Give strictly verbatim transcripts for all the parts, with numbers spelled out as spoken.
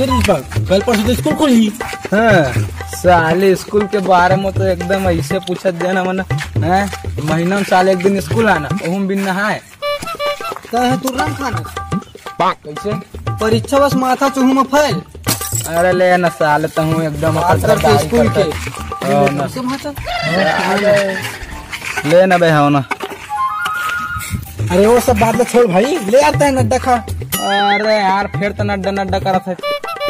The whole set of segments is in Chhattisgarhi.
प्रिंसिपल, कल परसों तो स्कूल खुलही। हाँ, साले स्कूल के बारे में तो एकदम ऐसे पूछत देना मन, हैं? महीना में साले एक दिन स्कूल आना, ओहू में बिन नहाए। कहे तू रंग खाना। कैसे? परीक्षा बस माथा चुहू में फैल। अरे ले ना साले, तहूँ एकदम बात करते स्कूल के। ओ ना। कैसे भाषा? ले ना बे, हाँ ना। अरे वो सब बात ले छोड़ भाई, ले यार तैं नड्डा खा। अरे यार, फिर तो नड्डा नड्डा करत है।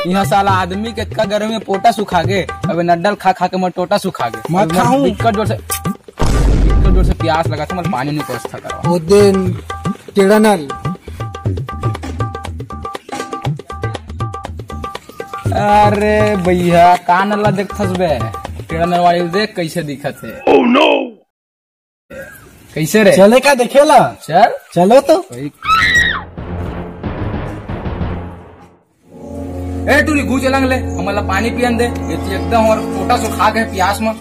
यहाँ साला आदमी के इतना गर्मी में पोटा सुखा गे, अबे नड्डा खा खा के मोर टोटा सुखा गे। मत अबे खाऊं। दिक्कत जोर से, दिक्कत जोर से प्यास लगा था, मैं पानी नहीं व्यवस्था करवा। वो दिन टेढ़ा नल। अरे भैया, का नल ला देखथस बे? टेढ़ा नल वाली देख कैसे दिखत है। Oh no! कैसे रे? चले का देखेला? चल। चलो तो। भाई। ए टूरी, घू चलंग ले, हमला पानी पियन दे। ये तो एकदम और पोटा सुखा गे प्यास में।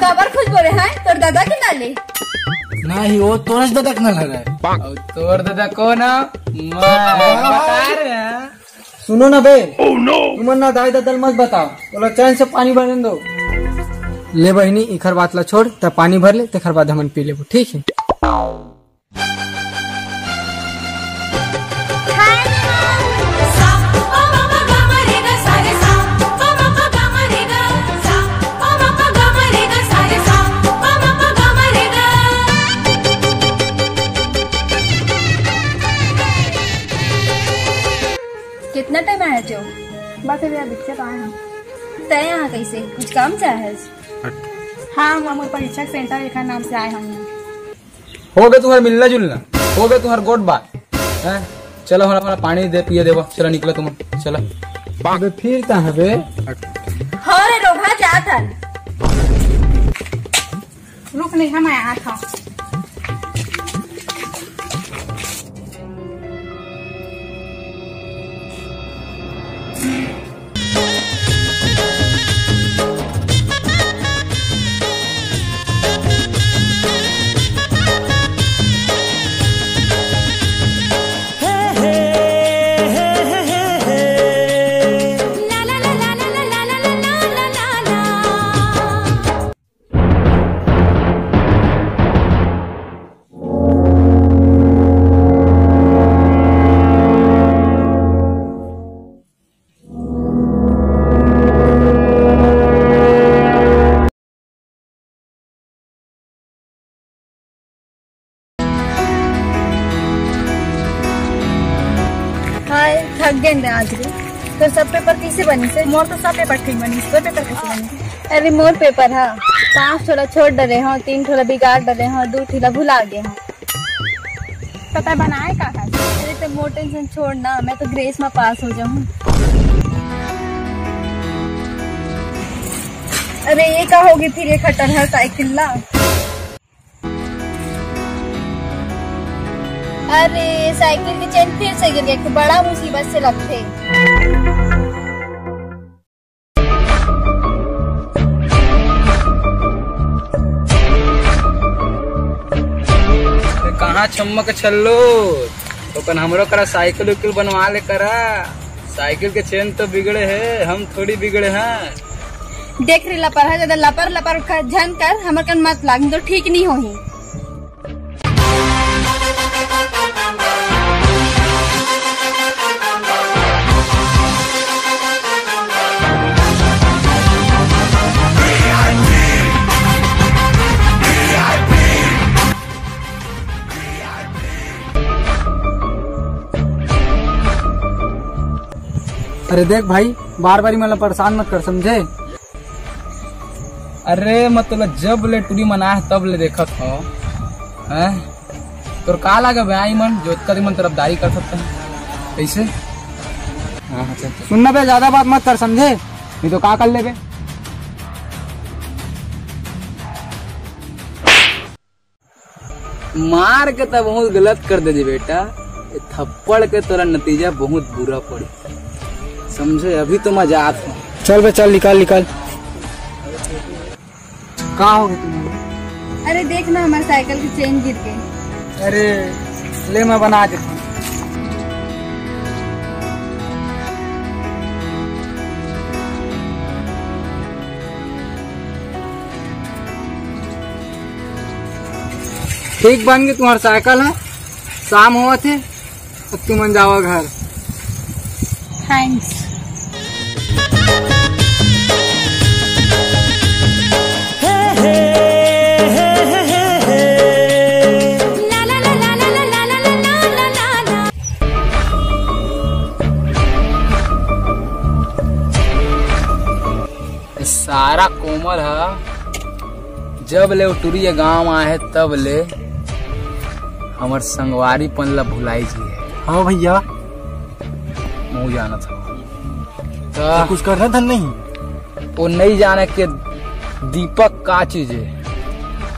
काबर खुश बोले हैं? तोर दादा के नल ए? नहीं, वो तोरस दादा के नल हरे। और तोर दादा कौन है? मैं बता रहे हैं। सुनो ना बे, तुमन ना दाई ददा ल मत बताओ, ओला चैन से पानी भरन दो। ले बहिनी, इखर बात ला छोड़, त पानी भर ले, तेखर बाद हमन पी लेबो, ठीक है? कितना टाइम आए हो? बस अभी अभी से तो आए हम। तय यहाँ कैसे? कुछ काम से आए है? हाँ, हम हमर परीक्षा सेंटर एकर नाम से आए हम। हो गए तुम्हार मिलना जुलना, हो गए तुम्हार गोठ बात, हैं? चलो, हमारा, हमारा पानी दे, पिए देवा। चलो, निकलो तुम, चलो। अबे फिर कहाँ बे? हाँ रे, रोगहा जात हन। रुक नहीं, हम आया था। हाय, थक गेन रे आज रे। तो सब पेपर कैसे बनिस हे? मोर तो सब पेपर ठीक बनिस हे, तोर पेपर कैसे बनिस हे? अरे मोर पेपर हा, पांच ठोला छोड़ डरे हो, तीन ठोला बिगाड़ डरे हो, दू ठोला भुला गे हो। तो तैं बनाए का है? अरे तो मोर टेंशन छोड़ ना, मैं तो ग्रेस में पास हो जाऊँ। अरे ये का होगे फिर, ये खटरहा साइकिल ला। अरे साइकिल के चेन फिर से गिर गे, एक बड़ा मुसीबत से लगथे। अरे कहाँ छम्मा के छल्लो, तो कन हमरो करा साइकिल उकिल बनवा ले करा। साइकिल के चेन तो बिगड़े हे, हम थोड़ी बिगड़े हैं। देख रे लपर हा, ज्यादा लपर लपर का झन कर, हमर कन मत लाग, नहीं तो ठीक नहीं होही। अरे देख भाई, बार बार ही मतलब परेशान मत कर, समझे? अरे मतलब जब ले टूरी मन आए तब ले देखत हो, हैं? तोर का लागे बे आई मन जो इतना दिन मन तरफदारी कर सकते हैं? कैसे? हाँ, अच्छा, अच्छा। सुनना बे, ज्यादा बात मत कर, समझे? नहीं तो का कर लेबे? मार के तो बहुत गलत कर दे जी बेटा, ये थप्पड़ के तोरा नतीजा बहुत बुरा पड़ी, समझे? अभी तो मैं जात हूँ। चल बे चल, निकाल निकाल। का हो गया तुम्हें? अरे देख ना, हमारे साइकिल की चेन गिर गई। अरे ले, मैं बना देता हूँ। ठीक बन गे तुम्हार साइकिल ह, शाम होवत हे, अब तुमन जावा घर। थैंक्स। सारा कोमल ह जब ले ओ टुरी ये गांव आए हे, तब ले हमर संगवारीपन ला भुलाई जी हे। हाँ भैया। मुँह जानत हो। त कुछ करना था नहीं? वो नहीं जाने के दीपक का चीज हे,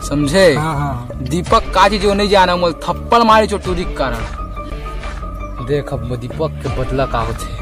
समझे? हाँ, हाँ। दीपक का चीज हे, वो नहीं जाने, मोला थप्पड़ मारी चो टुरी के कारण। देख, अब दीपक के बदला का होथे।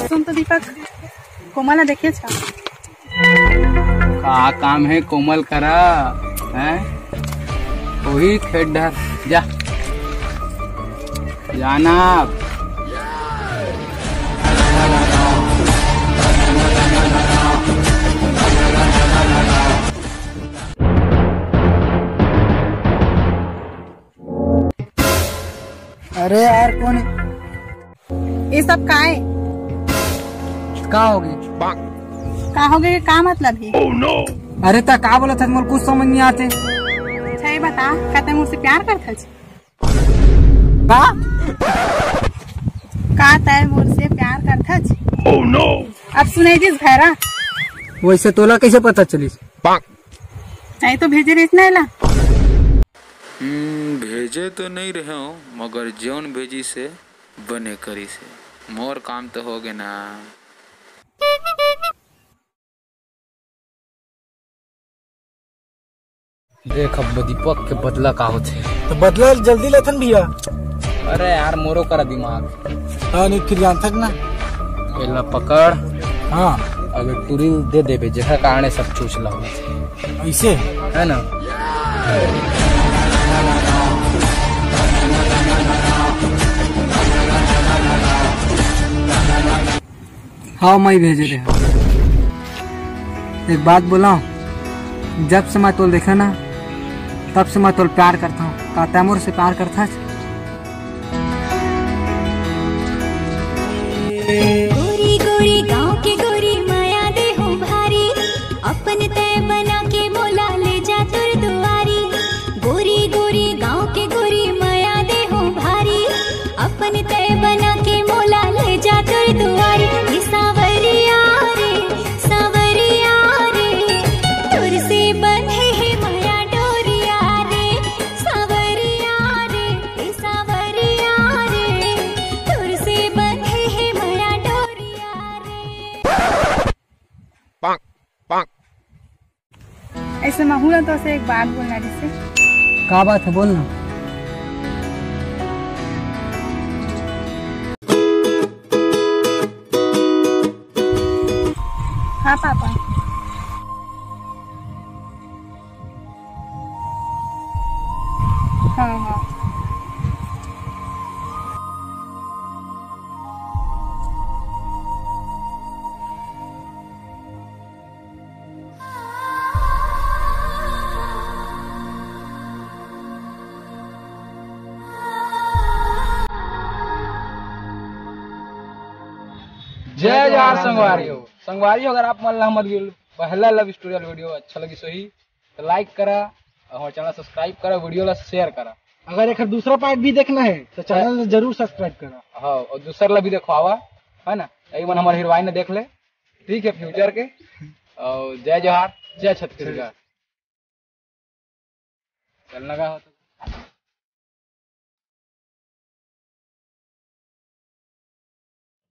सुन तो दीपक, कोमल ला देखे छा? का काम हे कोमल करा, हैं? वही खेत डहर जा, जाना। अरे यार, कौन हे? ये सब का हे? का होगे? का होगे के का मतलब हे? अरे, त का बोलत हस? मोला कुछ समझ नहीं आते। अच्छा, ये बता, का तैं मोर से प्यार करथस? का? का तैं मोर से प्यार करथस? अब सुनाई दिस भैरा। वैसे तोला कैसे पता चलिस? तैं तो भेजे रहिस ना एला। हम्म, भेजे तो नहीं रहे हो, मगर जौन भेजिस हे बने करिस हे। मोर काम तो होगे ना। देख, अब दीपक के बदला का होथे। तो बदला जल्दी लेथन भैया। अरे यार, मोरो करा दिमाग। हाँ, नहीं फिर जानथस ना। एला पकड़। हाँ। अब एक टुरी दे देबे, जेकर कारणे सब चूच ला होथे। ऐसे? है ना? हाँ, मैं भेजे रहे। एक बात बोला, जब से मैं तोल देखा ना, तब से मैं तोल प्यार करता हूँ। का तैं मोर से प्यार करता है? गोरी गोरी गांव के गोरी, मया दे हो भारी, अपन तय बना के मोला ले जा तोर दुआरी। गोरी गोरी गांव के गोरी, मया दे हो भारी, अपन तय बना के मोला ले जा तोर दुआरी। ए सांवरिया रे, सांवरिया रे, तोर से बंधे हे मया डोरिया रे। सांवरिया रे, ए सांवरिया रे, तोर से बंधे हे मया डोरिया रे। ऐसे महू ला तो से एक बात बोलना रिहिसे। का बात है, बोल ना। हाँ पापा। हाँ, हाँ। जय जोहार संगवारी हो। संगवारी हो, अगर आप मन ला हमर पहला लव स्टोरी वाला वीडियो अच्छा लगिस होही, तो लाइक करा और हमारे चैनल सब्सक्राइब करा, वीडियो ला शेयर करा। अगर एक दूसरा पार्ट भी देखना है, तो चैनल जरूर सब्सक्राइब करा। हाँ, और दूसर ला भी देखवावा, है ना, यही मन हमारे हीरोइन ने देख ले। ठीक है, फ्यूचर के। और जय जोहार, जय छत्तीसगढ़। चलना का हो तो